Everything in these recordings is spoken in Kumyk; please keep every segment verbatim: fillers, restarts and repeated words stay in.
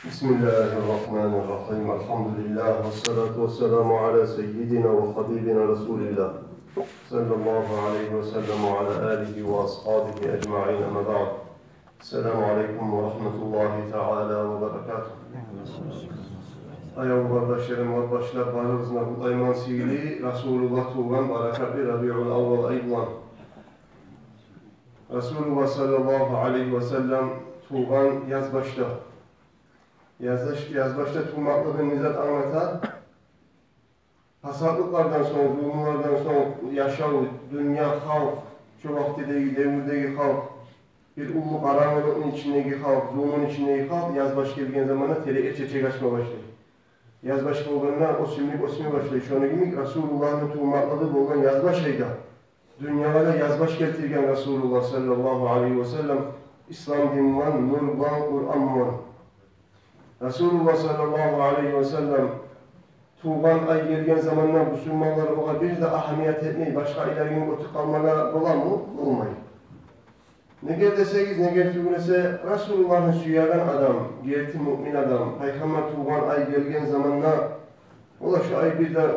بسم الله الرحمن الرحيم. الحمد لله والصلاة والسلام على سيدنا وحبيبنا رسول الله صلى الله عليه وسلم وعلى آله وأصحابه أجمعين. أما بعد. السلام عليكم ورحمة الله تعالى وبركاته. Аявлу къардашларым, башлап барыгъызны да къутлайман сыйлы Расулуллагь тувгъан баракатлы Рабиул аввал ай булан. Расулуллагь саллаллагьу алайгьи васаллам тувгъан язбашда. Язбаш-, язбашда тувмакълыгъы не зат англата? Пасатлыкълардан сонг, зулмулардан сонг яшав, дюнья, халкъ, шо вакътидеги, девюрдеги халкъ, бир уллу къарангылыкъны ичиндеги халкъ, зулмуну ичиндеги халкъ, язбаш гелген заманда терек, чечек ачма башлай. Язбаш болгъанда оьсюмлюк оьсме башлай. Шону йимик Расулуллагьны тувмакълыгъы болгъан язбаш айда дюньягъа да язбаш гелтирген Расулуллагь саллаллагьу алайгьи васаллам, ислам дин булан, нур булан, Къуран булан. Расулуллагь саллаллагьу алайгьи васаллам тувгъан ай гелген заманда бусурманлар огъар бир де агьамият этмей, башгъа айлар йимик оьтюп къалмагъа боламы? Болмай. Неге десегиз, неге тюгюл эсе, Расулуллагьны сюеген адам, герти муъмин адам, пайхаммар тувгъан ай гелген заманда, ола шо ай бир де,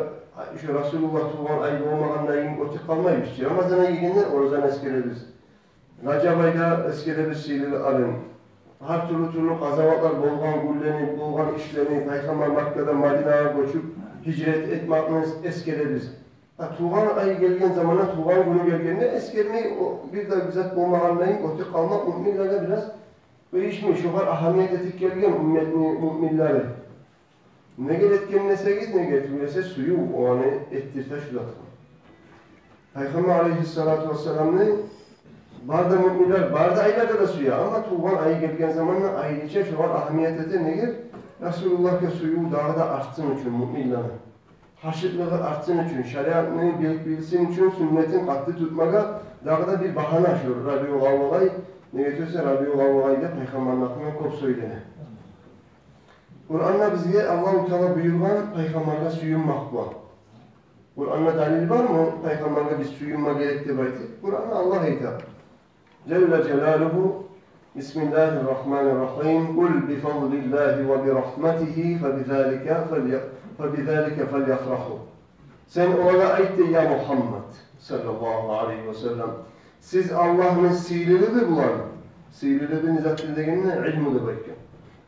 шо Расулуллагь тувгъан ай болмагъанда йимик оьтюп къалмайбыз чы. Рамазан ай гелгенде оразаны эсгеребиз. Ражаб айда эсгеребиз сыйлылыкъларын. Гьар тюрлю-тюрлю къазаватлар болгъан гюнлени, болгъан ишлени, пайхаммар Маккадан Мадинагъа гёчюп, гьижрат этмекни эс-, эсгеребиз. А тувгъан ай гелген заманда, тувгъан гюню гелгенде эсгермей, о бир де бир зат болмагъанда йимик оьтюп къалмакъ муъминлеге бираз къыйышмай, шогъар агьамият этип гелген умметни муъминлери. Неге этген десегиз, неге тюгюл эсе, сююв огъар этдирте шу затны. Пайхаммар алайгьиссалату вассаламны бары да муъминлер бары да айларда да сюе, амма тувгъан ай гелген заманда айрыча шогъар агьамият эте. Неге? Расулуллагьгъа сююв дагъы да артсын учун, муъминлени гьашыкълыгъы артсын учун, шариатны бил-, билсин учун, сюннетин къатты тутмагъа дагъы да бир багьана шу Рабиул аввал ай. Неге тюгюл эсе, Рабиул аввал айда пайхаммарны гьакъында кёп сёйлене. Къуранда бизге Аллагьу Таала буюргъан пайхаммаргъа сююнмакъ булан. Къуранда далил бармы пайхаммаргъа биз сююнме герек деп айтып? Къуранда Аллагь айта, жалла жалалугьу: بسم الله الرحمن الرحيم. قل بفضل الله وبرحمته فبذلك فلي-، فبذلك فليفرحوا. Сен олагъа айт дей, я Мугьаммад саллаллагьу алайгьи васаллам, сиз Аллагьны сыйлылыгъы булан, сыйлылыгъы не затдыр дегенде, илму деп айтгъан.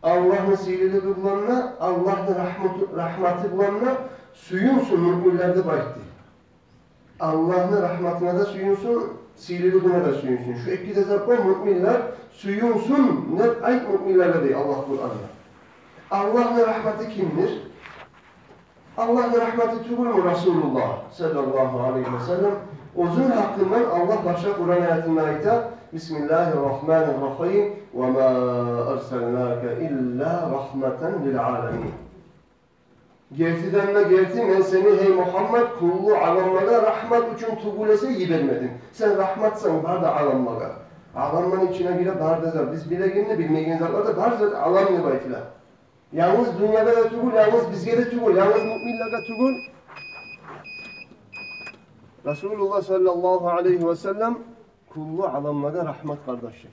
Аллагьны сыйлылыгъы булан да, Аллагьны рагьматы, рагьматы булан да сююнсюн муъминлер деп айтды. Аллагьны рагьматына да сююнсюн, сыйлылыгъына да сююнсюн. Шу эки де зат булан муъминлер сююнсюн деп айт муъминлеге дей Аллагь Къуранда. Аллагьны рагьматы кимдир? Аллагьны рагьматы тюгюлмю Расулуллагь саллаллагьу алайгьи васаллам? Оьзюню гьакъындан Аллагь башгъа Къуран аятында айта: بسم الله الرحمن الرحيم. وما أرسلناك إلا رحمة للعالمين. Гертиден де герти, мен сени, гьей Мугьаммад, кюллю аламлагъа рагьмат учун тюгюл эсе йибермедим. Сен рагьматсан бары да аламлагъа. Аламланы ичине гире бары да зат. Биз билеген де, билмеген затлар да, бары зат алам деп айтыла. Янгыз дюньягъа да тюгюл, янгыз бизге де тюгюл, янгыз муъминлеге тюгюл. Расулуллагь саллаллагьу алайгьи васаллам кюллю аламлагъа рагьмат, къардашлар.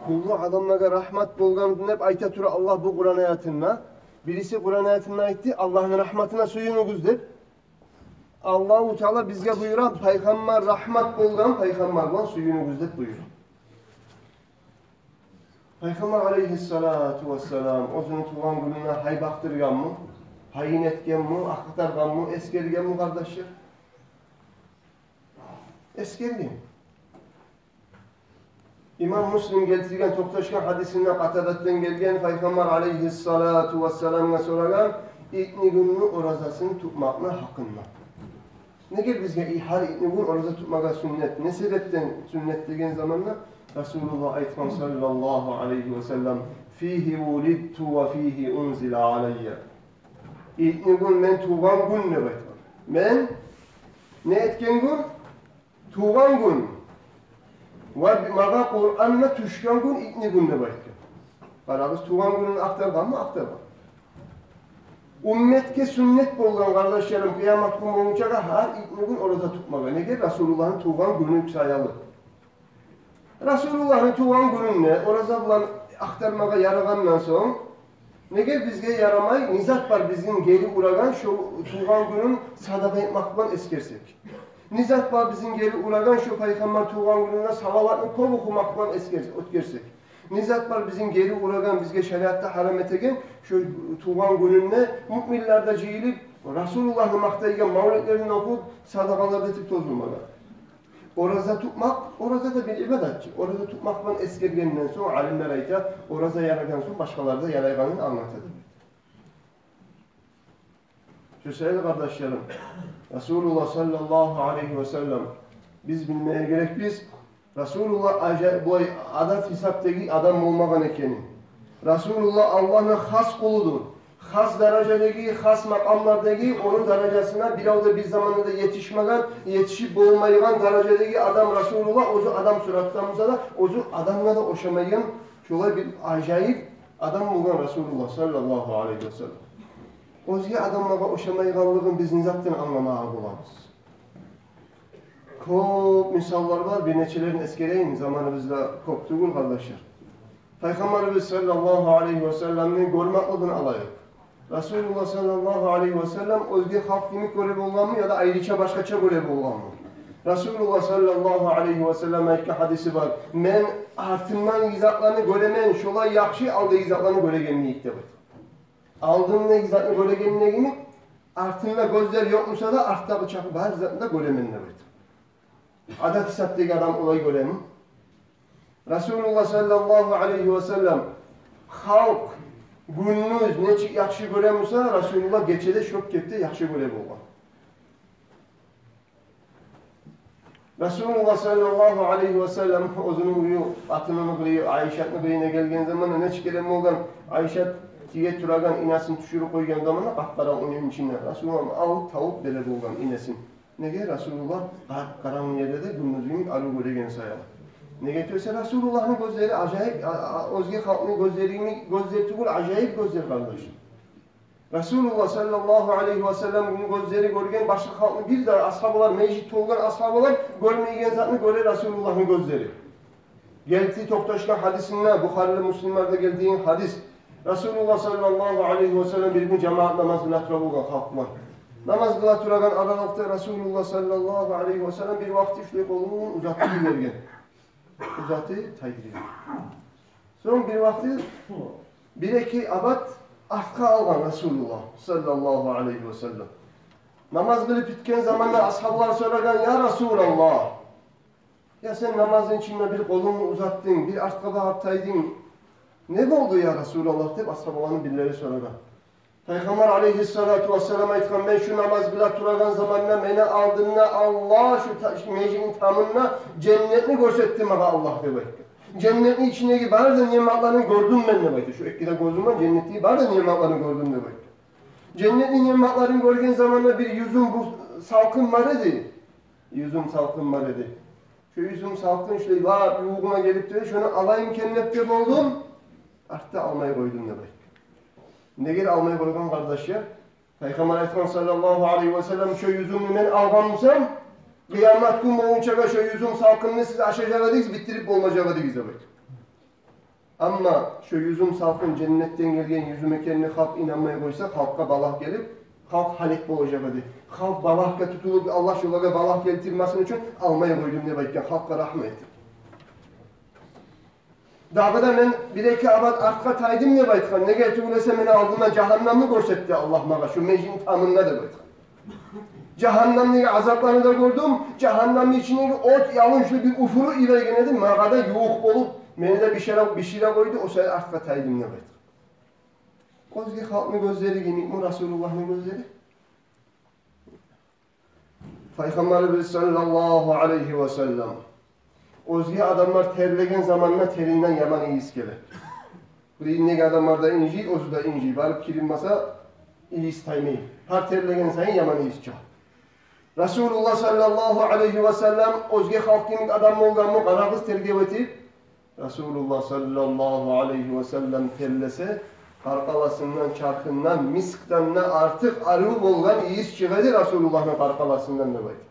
Кюллю аламлагъа рагьмат болгъан деп айта тура Аллагь бу Къуран аятында. Бириси Къуран аятында айтды, Аллагьны рагьматына сююнюгюз деп. Аллагьу Таала бизге буюра, пайхаммар рагьмат болгъан пайхаммар булан сююнюгюз деп буюра. Пайхаммар алайгьиссалату вассалам оьзюню тувгъан гюнюне гьай бакъдыргъанмы, гьайын этгенми, ахтаргъанмы, эсгергенми, къардашлар? Эсгерген. Имам Муслим гелтирген токъташгъан гьадисинде Къатадатдан гелген, пайхаммар алайгьиссалату вассаламгъа сорагъан итнигюнню оразасын тутмакъны гьакъында. Неге бизге и гьар итнигюн ораза тутмагъа сюннет? Не себепден сюннет деген заманда Расулуллагь айтгъан саллаллагьу алайгьи васаллам: فيه ولدت وفيه أنزل علي. Итнигюн мен тувгъан гюн деп айтгъан. Мен не этген гюн? Тувгъан гюн. Ва магъа Къуран да тюшген гюн итнигюн деп айтгъан. Къарагъыз, тувгъан гюнюн ахтаргъанмы? Ахтаргъан. Умметге сюннет болгъан, къардашларым, къыямат гюн болгъунчагъа гьар итнигюн ораза тутмагъа. Неге? Расулуллагьны тувгъан гюню саялы. Расулуллагьны тувгъан гюнюнде ораза булан ахтармагъа ярагъандан сонг, Неге бизге ярамай, не зат бар бизин гери урагъан шо тувгъан гюнюн садагъа этмакъ булан эсгерсек? Не зат бар бизин гери урагъан шо Пайхаммар тувгъан гюнюне салаватны кёп охумакъ булан эсгер-, оьтгерсек? Не зат бар бизин гери урагъан, бизге шариатда гьарам этеген шо тувгъан гюнюнде муъминлер де жыйылып, Расулуллагьны макътайгъан мавлетлерин охуп, садагъалар этип тозулмагъа? Ораза тутмакъ, ораза да бир ибадат чы. Ораза тутмакъ булан эсгергенден сонг, алимлер айта, ораза ярайгъан сонг, башгъалар да ярайгъанын англата деп айта. Шо саялы, къардашларым, Расулуллагь саллаллагьу алайгьи ва саллам, биз билмеге герекбиз, Расулуллагь ажа-, булай адат гьисапдагъы адам болмагъан экенин. Расулуллагь Аллагьны хас къулудур. Хас даражадагъы, хас макъамлардагъы, ону даражасына бирев де бир заманда да етишмеген, етишип болмайгъан даражадагъы адам Расулуллагь, оьзю адам суратда буса да, оьзю адамгъа да ошамайгъан, шолай бир ажайып адам болгъан Расулуллагь саллаллагьу алайгьи ва саллам. Оьзге адамлагъа ошамайгъанлыгъын биз не затдан англамагъа болабыз? Кёп мисаллар бар, бир нечелерин эсгерейим, заманыбыз да кёп тюгюл, къардашлар. Пайхаммарыбыз саллаллагьу алайгьи ва салламны гёрмеклигин алайыкъ. Расулуллагь саллаллагьу алайгьи ва саллам оьзге халкъ йимик гёре болгъанмы яда айрыча башгъача гёре болгъанмы? Расулуллагь саллаллагьу алайгьи ва саллам айтгъан гьадиси бар: «Мен артымдагъы затланы гёремен, шолай яхшы алдагъы затланы гёрегенми экен», — деп айтгъан. Алдымдагъы затны гёрегеним йимик, артымда гёзлер ёкъ буса да, артдагъы чакъы бар затны да гёремен деп айта. Адат гьисапдагъы адам олай гёреми? Расулуллагь саллаллагьу алайгьи ва саллам халкъ гюндюз нечик яхшы гёре буса, Расулуллагь гече де шо кепде яхшы гёре болгъан. Расулуллагь саллаллагьу алайгьи ва саллам оьзюню уьюне, къатыныны къырыйы, Айшатны къырыйына гелген заманда нечик гелген болгъан? Айшат тиге турагъан инесин тюшюрюп къойгъан заманда къап-къарангы уьюню ичинде Расулуллагь алып, табып бере болгъан инесин. Неге? Расулуллагь къап-къарангы ерде де гюндюз йимик арив гёреген саялы. Неге десе, Расулуллагьны гёзлери ажайып, а, а, оьзге халкъны гёзлери йимик гёзлер тюгюл, ажайып гёзлер, къардаш. Расулуллагь саллаллагьу алайгьи ва салламны гёзлери гёрген башгъа халкъны, бир де асгьабалар, межит толгъан асгьабалар гёрмейген затны гёре Расулуллагьны гёзлери. Гелти токъташгъан гьадисинде, Бухарилер, Муслимлерде гелтирген гьадис. Расулуллагь саллаллагьу алайгьи ва саллам бир гюн жамаат намаз къыла тура болгъан халкъ булан. Намаз къыла турагъан аралыкъда Расулуллагь саллаллагьу алайгьи ва саллам бир вакъти шулай къолун узатып йиберген. Узатып тайдыргъан. Сонг бир вакъти бир-эки абат артгъа алгъан Расулуллагь саллаллагьу алайгьи ва саллам. Намаз къылып битген заманда асгьабалар сорагъан: «Я Расулаллагь, я сен намазны ичинде бир къолунгну узатдынг, бир артгъа багъып тайдынг. Не болду, я Расулаллагь?» — деп асгьабаланы бирлери сорагъан. Пайхаммар алайгьиссалату вассалам айтгъан: «Мен шу намаз къыла турагъан заманда мени алдымда Аллагь, шу та-, шу межитни тамында женнетни гёрсетди магъа Аллагь», — деп айтгъан. «Женнетни ичиндеги бары да ниъматларын гёрдюм мен», — деп айтгъан. «Шу эки де гёзюм булан женнетни бары да ниъматларын гёрдюм», — деп айтгъан. Женнетни ниъматларын гёрген заманда бир юзюм бу салкъын бар эди. Юзюм салкъын бар эди. Шу юзюм салкъын шулай лап ювугъума гелип де, шону алайым экен деп де болдум. Артда алмай къойдум деп айтгъан. Неге алмай къойгъан, къардашлар? Пайхаммар айтгъан саллаллагьу алайгьи ва саллам: «Шу юзюмню мен алгъан бусам, къыямат гюн болгъунчагъа шу юзюм салкъынны сиз ашажакъ эдигиз, битдирип болмажакъ эдигиз», — деп айтгъан. Амма шу юзюм салкъын женнетден гелген юзюм экенине халкъ инанмай къойса, халкъгъа балагь гелип, халкъ гьалек болажакъ эди. Халкъ балагьгъа тутулуп, Аллагь шолагъа балагь гелтирмесин учун алмай къойдум деп айтгъан, халкъгъа рагьму этип. Дагъы да мен бир-эки абат артгъа тайдым деп айтгъан. Неге тюгюл эсе, мени алдымда жагьаннамны гёрсетди Аллагь магъа, шу межитни тамында деп айтгъан. Жагьаннамны азапларын да гёрдюм, жагьаннамны ичиндеги от ялын шу бир уфуруп йиберген эди, магъа да ювукъ болуп, мени де бишире, бишире къойду, о саялы артгъа тайдым деп айтгъан. Оьзге халкъны гёзлери йимикми Расулуллагьны гёзлери? Пайхаммарыбыз саллаллагьу алайгьи ва саллам: «Оьзге адамлар терлеген заманда теринден яман ийис геле. Бир иннеги адамлар да инжий, оьзю де инжий. Барып киринмесе, ийис таймай. Гьар терлеген сайын яман ийис чыгъа». Расулуллагь саллаллагьу алайгьи ва саллам оьзге халкъ йимик адам болгъанмы? Къарагъыз, тергев этип. Расулуллагь саллаллагьу алайгьи ва саллам терлесе, къаркъарасындан, чархындан мискден де артыкъ арив болгъан ийис чыгъа эди Расулуллагьны къаркъарасындан деп айта.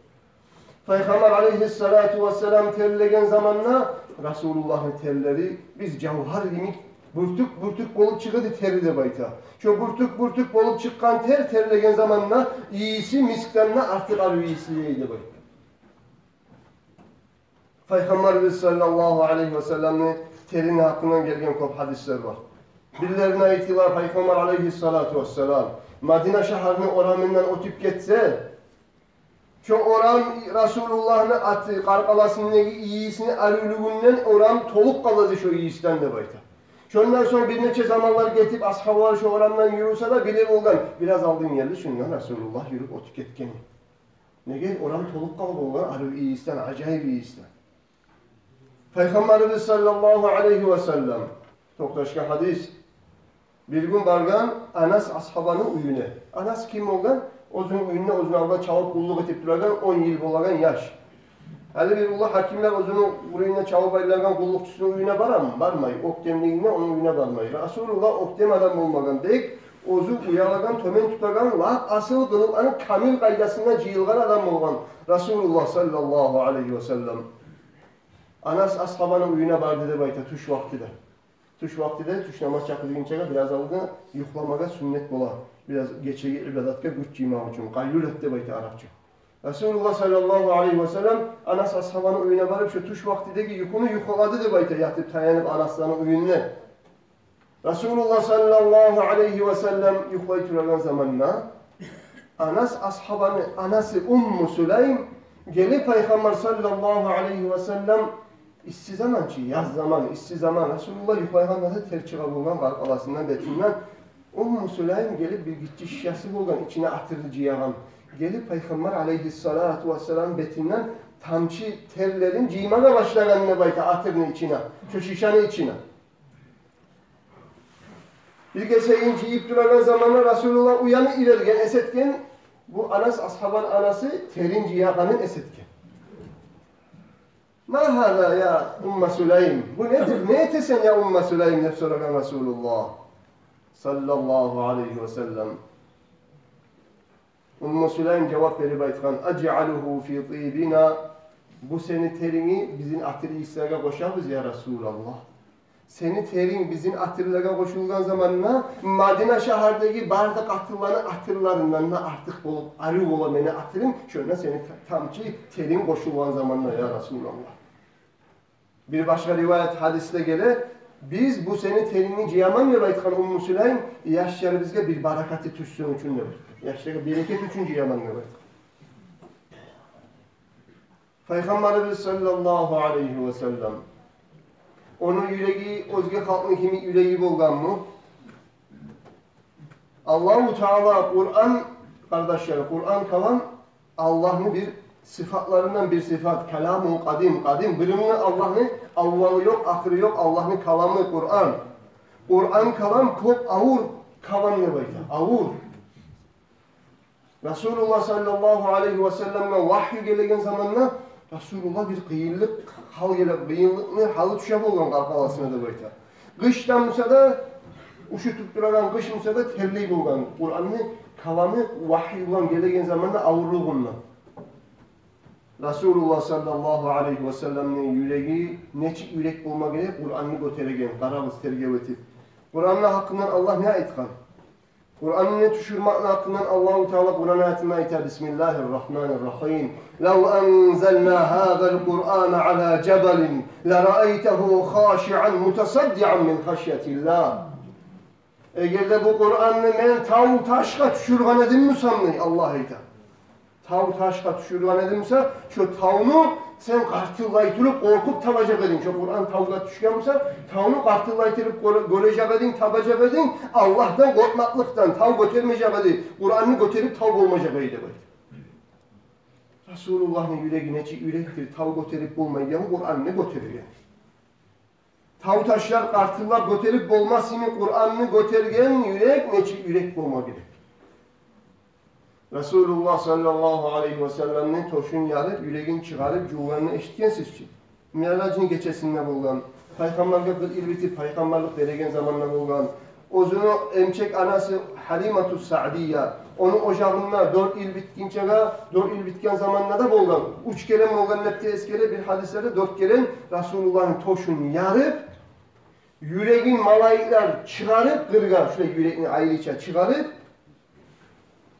Пайхаммар алайгьиссалату вассалам терлеген заманда Расулуллагьны терлери биз жавгьар йимик Бюртюк-бюртюк болуп чыгъа эди тери деп айта. Шо бюртюк-бюртюк болуп чыкъгъан тер, терлеген заманда ийиси мискден де артыкъ арив ийислей эди деп айта. Пайхаммарыбыз саллаллагьу алайгьи васалламны терини гьакъындан гелген кёп гьадислер бар. Бирлеринде айтыла, Пайхаммар алайгьиссалату вассалам Мадина шагьарны орамындан оьтюп гетсе, шо орам Расулуллагьны аты, къаркъарасындагъы ийисини аривлюгюнден орам толуп къала эди шо ийисден деп айта. Шондан сонг бир нече заманлар гетип, асгьабалар шо орамдан юрюсе де, биле болгъан, бираз алдын гелди шундан Расулуллагь юрюп оьтюп гетгени. Неге? Орам толуп къала болгъан арив ийисден, ажайып ийисден. Пайхаммарыбыз саллаллагьу алайгьи васаллам, токъташгъан гьадис, бир гюн баргъан Анас асгьабаны уьюне. Анас ким болгъан? Оьзюню уьюнде, оьзюню алдында чалып къуллукъ этип турагъан, он йыл болагъан яш. Гьали бир уллу гьакимлер оьзюню уьюнде чалып айланагъан къуллукъчусуну уьюне барамы? Бармай. Оьктемлигинде ону уьюне бармай. Расулуллагь оьктем адам болмагъан, бек оьзю уялагъан, тёбен тутагъан, лап асыл къылыкъланы камил къайдасында жыйылгъан адам болгъан Расулуллагь саллаллагьу алайгьи васаллам. Анас асгьабаны уьюне барды деп айта тюш вакътиде. Тюш вакътиде, тюш намаз чакъыргъынчагъа бираз алдын юхламагъа сюннет бола. Бираз гечеги ибадатгъа гюч жыймакъ учун, къайлулат деп айта арапча. Расулуллагь саллаллагьу алайгьи васаллам Анас асгьабаны уьюне барып, шо тюш вакътидеги юхуну юхлады деп айта, ятып, таянып Анасланы уьюнде. Расулуллагь саллаллагьу алайгьи васаллам юхлай турагъан заманда Анас асгьабаны анасы Умму Сулайм гелип, Пайхаммар саллаллагьу алайгьи васаллам, исси заман чы, яз заман, исси заман, Расулуллагь юхлайгъанда да тер чыгъа болгъан къаркъарасындан, бетинден. Умму Сулайм гелип, бир гиччи шишасы болгъан, ичине атырны жыягъан. Гелип, Пайхаммар алайгьиссалату вассалам бетинден тамчы терлерин жыймагъа башлагъан деп айта атырны ичине, шо шишаны ичине. Бир гесегин жыйып турагъан заманда Расулуллагь уянып йиберген, эс этген, бу Анас асгьабаны анасы терин жыягъанын эс этген. «Ма гьаза, я Умма Сулайм? Бу недир? Не этесен, я Умма Сулайм?» — деп сорагъан Расулуллагь саллаллагьу алайгьи васаллам. Умму Сулайм жавап берип айтгъан: «Ажъалугьу фи тибина». Бу сени теринги бизин атыр ийислеге къошабыз, я Расулаллагь. Сени теринг бизин атырлагъа къошулгъан заманда Мадина шагьардагъы бары да къатынланы атырларындан да артыкъ болуп арив бола мени атырым, шонда сени та-, тамчы теринг къошулгъан заманда, я Расулаллагь. Бир башгъа риваят гьадисде геле: «Биз бу сени терингни жыяман деп айтгъан, Умму Сулайм, яшларыбызгъа бир баракаты тюшсюн учун», — деп. «Яшлагъа берекет учун жыяман», — деп айтгъан. Пайхаммарыбыз саллаллагьу алайгьи васаллам, ону юреги оьзге халкъны кими юреги болгъанмы? Аллагьу Таала Къуран, къардашлар, Къуран калам Аллагьны бир сыфатларындан бир сыфат. Каламун къадим, къадим. Биринчи Аллагьны, аввалы ёкъ, ахыры ёкъ, Аллагьны каламы Къуран. Къуран калам кёп авур калам деп айта. Авур. Расулуллагь саллаллагьу алайгьи васалламгъа вагью гелеген заманда Расулуллагь бир къыйынлыкъ гьал геле, къыйынлыкъны гьалы тюше болгъан къаркъарасына деп айта. Къыш да буса да, уьшюп турагъан къыш буса да, терлей болгъан. Къуранны каламы вагью булан гелеген заманда авурлугъундан. Расулуллагь саллаллагьу алайгьи васалламны юреги нечик юрек болма герек Къуранны гётереген, къарагъыз тергев этип. Къуранны гьакъындан Аллагь не айтгъан? Къуранны тюшюрмекни гьакъындан Аллагьу Таала Къуран аятында айта: «Бисмиллагьир рагьманир рагьим. Лав анзална гьазал Къурана ала жабалин лараайтагьу хашиан мутасаддиан мин хашиятиллагь». Эгер де бу Къуранны мен тав-ташгъа тюшюрген эдим буса, дей Аллагь айта. Тав-ташгъа тюшюрген эдим буса, шо тавну сен къартыллай туруп къоркъуп табажакъ эдинг. Шо Къуран тавгъа тюшген буса, тавну къартыллай туруп гёре-, гёрежек эдинг, табажакъ эдинг. Аллагьдан къоркъмакълыкъдан тав гётермежек эди. Къуранны гётерип тав болмажакъ эди деп айта. Расулуллагьны юреги нечик юрекдир, тав гётерип болмайгъан Къуранны гётерген. Тав-ташлар къартыллап гётерип болмас йимик Къуранны гётерген юрек нечик юрек болма герек. Расулуллагь саллаллагьу алайгьи васалламны тёшюн ярып, юрегин чыгъарып жувгъанны эшитгенсиз чи. Миражны гечесинде болгъан, Пайхаммаргъа къыркъ йыл битип пайхаммарлыкъ береген заманда болгъан. Оьзюню эмчек анасы Гьалимату Саъдия, ону ожагъында дёрт йыл битгинчеге, дёрт йыл битген заманда да болгъан. Уьч керен болгъан деп де эсгере бир гьадислерде, дёрт керен Расулуллагьны тёшюн ярып, Юрегин малайиклер чыгъарып къыргъа, шулай юрекни айрыча чыгъарып,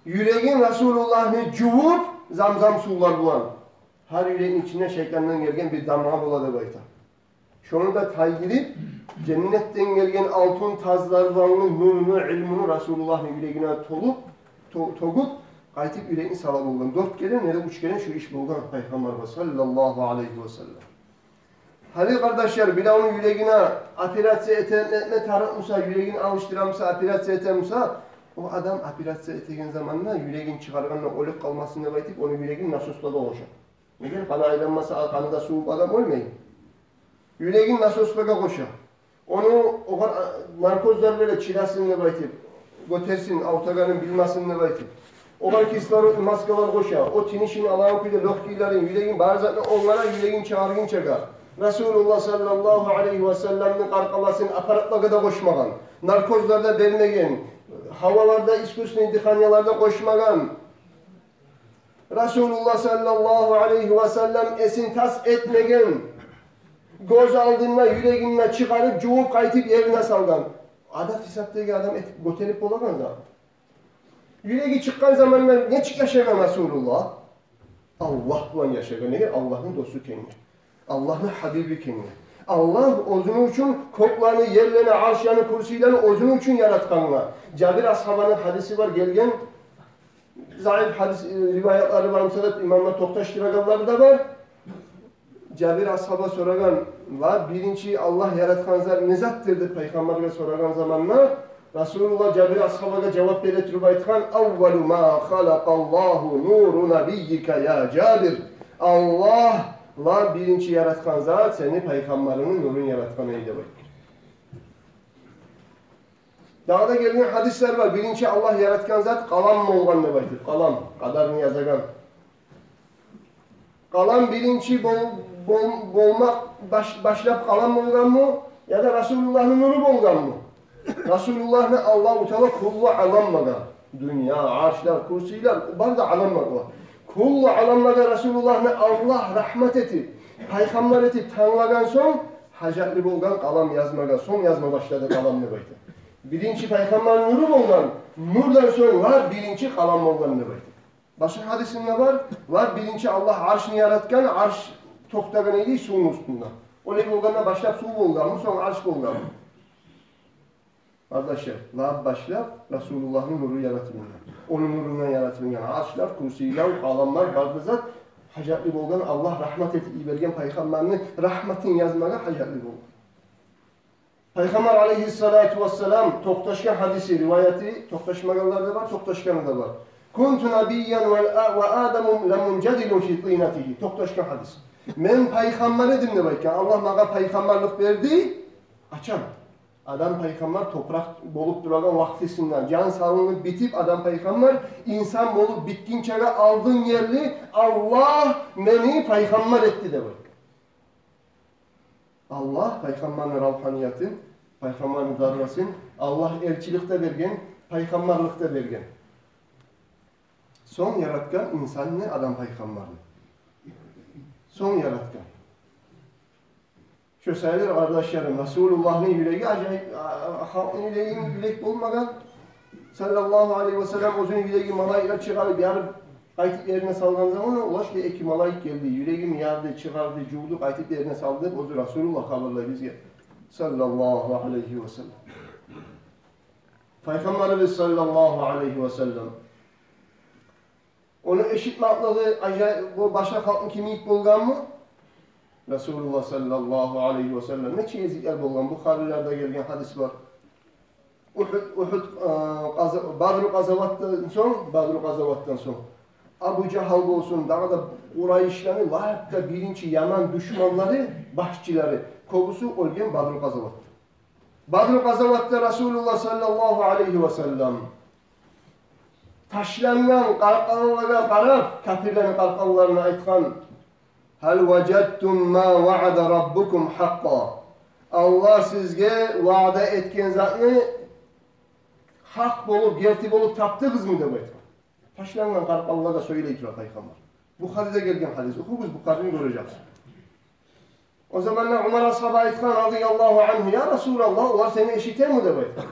юрегин Расулуллагьны жувуп, замзам сувлар булан. Гьар юрекни ичинде шайтандан гелген бир дамгъа бола деп айта. Шону да тайдырып, женнетден гелген алтын тазлар булангы нуруну, илмуну Расулуллагьны юрегине толуп, то-, тёгюп, къайтып юрекни сала болгъан. Дёрт керен яда уьч керен шу иш болгъан Пайхаммаргъа саллаллагьу алайгьи васаллам. Гьали, къардашлар, биревню юрегине операция эте-, этме тарыкъ буса, юрегин алышдыра буса, операция эте буса, о адам операция этеген заманда юрегин чыгъаргъанда оьлюп къалмасын деп айтып, ону юрегин насослагъа къоша. Неге? Къаны айланмаса, къаны да сувуп адам оьлмей. Юрегин насослагъа къоша. Ону огъар, а, наркозлар бере, чыдасын деп айтып, гётерсин, авуртагъанын билмесин деп айтып. Огъар кислородный маскалар къоша. О тынышын алагъан кюйде лёгкийлерин, юрегин, бар затны онгара, юрегин чыгъаргъынчагъа. Расулуллагь саллаллагьу алайгьи васалламны къаркъарасын аппаратлагъа да къошмагъан. Наркозлар да бермеген. Гьавалар да, искусственный дыханиялар да къошмагъан. Расулуллагь саллаллагьу алайгьи васаллам эсин тас этмеген, гёз алдында юрегин чыгъарып, жувуп, къайтып ерине салгъан. Адат гьисапдагъы адам этип гётерип болагъан зат. Юреги чыкъгъан заманда нечик яшагъан Расулуллагь? Аллагь булан яшагъан, неге? Аллагьны досу экенге. Аллагьны гьабиби экенге. Аллагь оьзюню учун кёклени, ерлени, аршланы, курсийлени оьзюню учун яратгъангъа. Жабир асгьабаны гьадиси бар гелген. Заиф гьадис, э, риваятлары бар буса да, имамлар токъташдырагъанлары да бар. Жабир асгьаба сорагъан: «Ва биринчи Аллагь яратгъан зат не затдыр?» — деп Пайхаммаргъа сорагъан заманда, Расулуллагь Жабир асгьабагъа жавап бере туруп айтгъан: «Аввалу ма халакъаллагьу нуру набиййика, я Жабир». Аллагь ла биринчи яратгъан зат сени Пайхаммарынгны нурун яратгъан эди деп айтгъан. Дагъы да гелген гьадислер бар. Биринчи Аллагь яратгъан зат къалам болгъан деп айтып. Къалам, къадарны язагъан. Къалам биринчи бол-, бол-, болмакъ баш-, башлап къалам болгъанмы? Яда Расулуллагьны нуру болгъанмы? Расулуллагьны Аллагьу Таала кюллю аламлагъа, дюнья, аршлар, курсийлер, бары да аламлар бар. Кюллю аламлагъа Расулуллагьны Аллагь рагьмат этип, пайхаммар этип танглагъан сонг, гьажатлы болгъан къалам язмагъа, сонг язма башлады къалам деп айта. Биринчи пайхаммарны нуру болгъан, нурдан сонг лап биринчи къалам болгъан деп айта. Башгъа гьадисинде бар, лап биринчи Аллагь аршны яратгъан, арш токътагъан эди сувну уьстюнде. Олай болгъанда башлап сув болгъанмы, сонг арш болгъанмы? Къардашлар, лап башлап Расулуллагьны нуру яратылгъан. Ону нурундан яратылгъан аршлар, курсийлер, къаламлар, бары да зат гьажатлы болгъан, Аллагь рагьмат этип йиберген пайхаммарны рагьматын язмагъа гьажатлы болгъан. Пайхаммар алайгьиссалату вассалам токъташгъан гьадиси, риваяты, токъташмагъанлар да бар, токъташгъаны да бар. «Кунту набийян ва а-, ва Адаму ламунжадилун фи тинатигьи». Токъташгъан гьадис. «Мен пайхаммар эдим», — деп айтгъан. Аллагь магъа пайхаммарлыкъ берди. Къачан? Адам пайхаммар топуракъ болуп турагъан вакътисинде, жан салынып битип, Адам пайхаммар инсан болуп битгинчеге алдын ерли Аллагь мени пайхаммар этди деп айта. Аллагь пайхаммарны равгьаниятын, пайхаммарны даражасын, Аллагь элчилик де берген, пайхаммарлыкъ да берген. Сонг яратгъан инсанны, Адам пайхаммарны. Сонг яратгъан. Шо саялы, къардашларым, Расулуллагьны юреги ажайып, а, а, халкъны юрегиндей юрек болмагъан. Саллаллагьу алайгьи ва саллам оьзюню юрегин малайиклер чыгъарып, ярып, къайтып ерине салгъан заманда, олай эки малайик гелди, юрегин ярды, чыгъарды, жувду, къайтып ерине салды деп оьзю Расулуллагь хабарлай бизге. Саллаллагьу алайгьи ва саллам. Пайхаммарыбыз саллаллагьу алайгьи ва саллам. Ону эшитмеклиги ажайып, бу башгъа халкъны кимик болгъанмы? Расулуллагь саллаллагьу алайгьи ва саллам. Нече гезиклер болгъан, Бухарилерде гелген гьадис бар. Угьуд, Угьуд, э, къаза-, Бадру къазаватдан сонг, Бадру къазаватдан сонг Абу Жагьл болсун, дагъы да Къурайшланы лап да биринчи яман душманлары, башчылары, кёбюсю оьлген Бадру къазаватда. Бадру къазаватда Расулуллагь саллаллагьу алайгьи ва саллам ташлангъан къаркъаралагъа къарап, капирлени къаркъараларына айтгъан: «Гьал важадтум ма ваъада раббукум гьакъкъа?» Аллагь сизге ваъда этген затны гьакъ болуп, герти болуп тапдыгъызмы деп айтгъан. Ташлангъан къаркъаралагъа сёйлей тура пайхаммар. Бухариде гелген гьадис. Охугъуз Бухарини, гёрежексиз. О заманда Умар асгьаба айтгъан, радияллагьу ангьу: «Я Расулаллагь, олар сени эшитеми?» — деп айтгъан.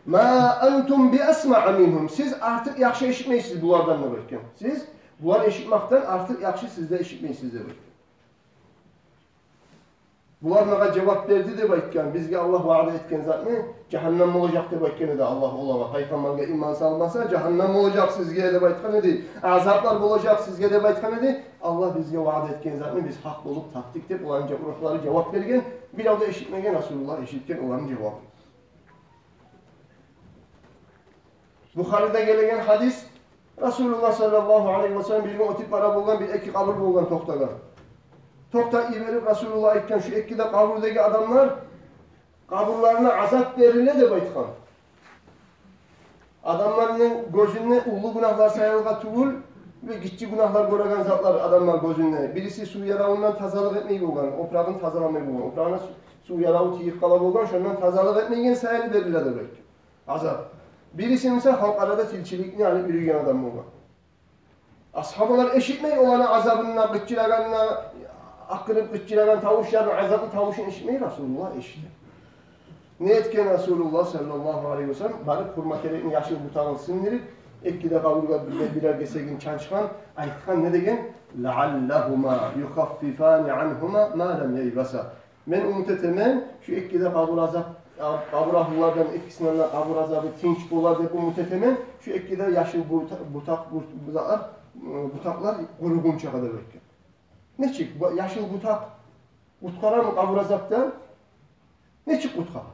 «Ма антум би асмаъа мингьум. Сиз артыкъ яхшы эшитмейсиз булардан», — деп айтгъан. «Сиз булар эшитмакъдан артыкъ яхшы сиз де эшитмейсиз», — деп айтгъан. «Булар магъа жавап берди, — деп айтгъан, — бизге Аллагь ваъда этген затны, жагьаннам болажакъ деп айтгъан эди Аллагь олагъа. Пайхаммаргъа иман салмаса, жагьаннам болажакъ сизге деп айтгъан эди. Азаплар болажакъ сизге деп айтгъан эди. Аллагь бизге ваъда этген затны биз гьакъ болуп тапдыкъ», — деп оланы жа-, рухлары жавап берген. Бирев де эшитмеген, Расулуллагь эшитген оланы жавабын. Бухариде гелеген гьадис, Расулуллагь саллаллагьу алайгьи ва саллам бир гюн оьтюп бара болгъан, бир эки къабур болгъан токътагъан. Токътап йиберип, Расулуллагь айтгъан: «Шу экки де къабурдагъы адамлар къабурларына азап бериле», — деп айтгъан. Адамланы гёзюнде уллу гюнагьлар саялгъа тюгюл, бир гиччи гюнагьлар гёреген затлар адамланы гёзюнде. Бириси сув яравундан тазалыкъ этмей болгъан, опурагъын тазаламай болгъан, опурагъына су-, сув яраву тийип къала болгъан, шондан тазалыкъ этмейген саялы бериле деп айтгъан азап. Бириси буса халкъ арада тилчиликни алып юрюйген адам болгъан. Асгьабалар эшитмей оланы азабын, къычырагъанын, акъырып къычырагъан тавушларын, азаплы тавушун эшитмей, Расулуллагь эшите. Не этген Расулуллагь саллаллагьу алайгьи ва саллам? Барып хурма терекни яшыл бутагъын сындырып, экки де къабургъа бир-, бирер гесегин чанчгъан, айтгъан, не деген? «Лааллагьума юхаффифани ангьума ма лам яйбаса». Мен умут этемен, шу экки де къабур азап, къабур агьлулардан эккисине де къабур азабы тынч болар деп умут этемен. Шу экки де яшыл бута-, бутакъ, бут-, бутакълар, бутакълар къуругъунчагъа деп айтгъан. Нечик бу яшыл бутакъ къутгъарамы къабур азапдан? Нечик къутгъара?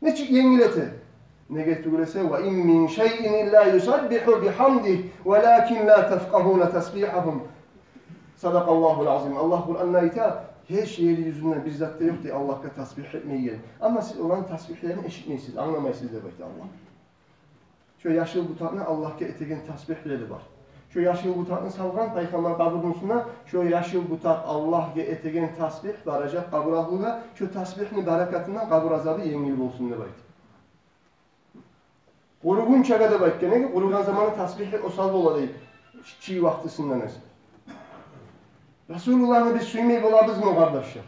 Нечик енгил эте? Неге тюгюл эсе, «Ва ин мин шайин илла юсаббигьу бигьамдигьи, валакин ла тафкъагьуна тасбигьагьум». Садакъаллагьул азим. Аллагь Къуранда айта: «Гьеч ер юзюнде бир зат да ёкъ, — дей, — Аллагьгъа тасбигь этмейген. Амма сиз оланы тасбигьлерин эшитмейсиз, англамайсыз», — деп айта Аллагь. Шо яшыл бутакъны Аллагьгъа этеген тасбигьлери бар. Шо яшыл бутакъны салгъан пайхаммар къабурну уьстюне, шо яшыл бутакъ Аллагьгъа этеген тасбигь баражакъ къабур агьлугъа, шо тасбигьни баракатындан къабур азабы енгил болсун деп айта. Къуругъунчагъа деп айтгъан, неге къуругъан заманы тасбигьи осал бола дей, чий вакътисинден эсе. Расулуллагьны биз сюймей болабызмы, къардашлар?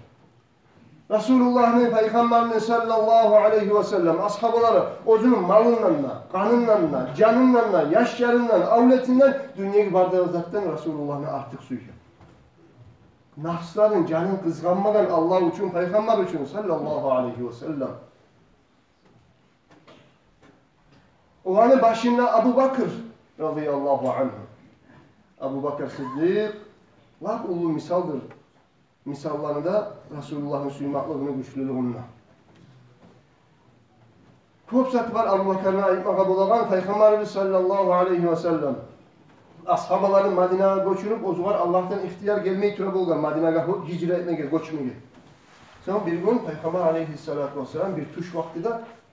Расулуллагьны, пайхаммарны саллаллагьу алайгьи ва саллам асгьабалары оьзюню малындан да, къанындан да, жанындан да, яшларындан, авлетинден дюньягъа бардагъы затдан Расулуллагьны артыкъ сюйген. Нафсларын, жанын къызгъанмагъан Аллагь учун, пайхаммар учун саллаллагьу алайгьи ва саллам. Оланы башында Абу Бакр радияллагьу ангьу. Абу Бакр Сиддикъ лап уллу мисалдыр. Мисалларында Расулуллагьны сюймеклигини гючлюлюгюнде. Кёп зат бар Абу Бакрны айтмагъа болагъан. Пайхаммарыбыз саллаллагьу алайгьи ва саллам асгьабаларын Мадинагъа гёчюрюп, оьзюгер Аллагьдан ихтияр гелмей тура болгъан Мадинагъа гьо-, гьижра этмеге, гёчмеге. Сонг бир гюн пайхаммар алайгьиссалату вассалам бир тюш вакътиде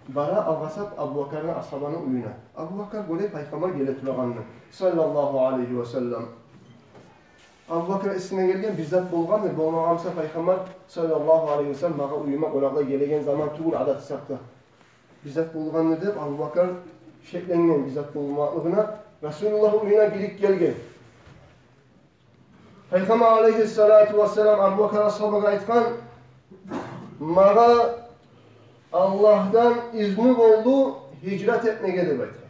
бара алгъасап Абу Бакрны асгьабаны уьюне. Абу Бакр гёре пайхаммар геле турагъанны, саллаллагьу алайгьи ва саллам. Абу Бакр эсине гелген, бир зат болгъандыр, болмагъан буса пайхаммар саллаллагьу алайгьи ва саллам магъа уьюме къонакълагъа гелеген заман тюгюл, адат гьисапда. Бир зат болгъандыр деп Абу Бакр шекленген бир зат болмакълыгъына, Расулуллагь уьюне гирип гелген. Пайхаммар алайгьиссалату вассалам Абу Бакр асгьабагъа айтгъан: «Магъа Аллагьдан изну болду гьижрат этмеге», — деп айтгъан.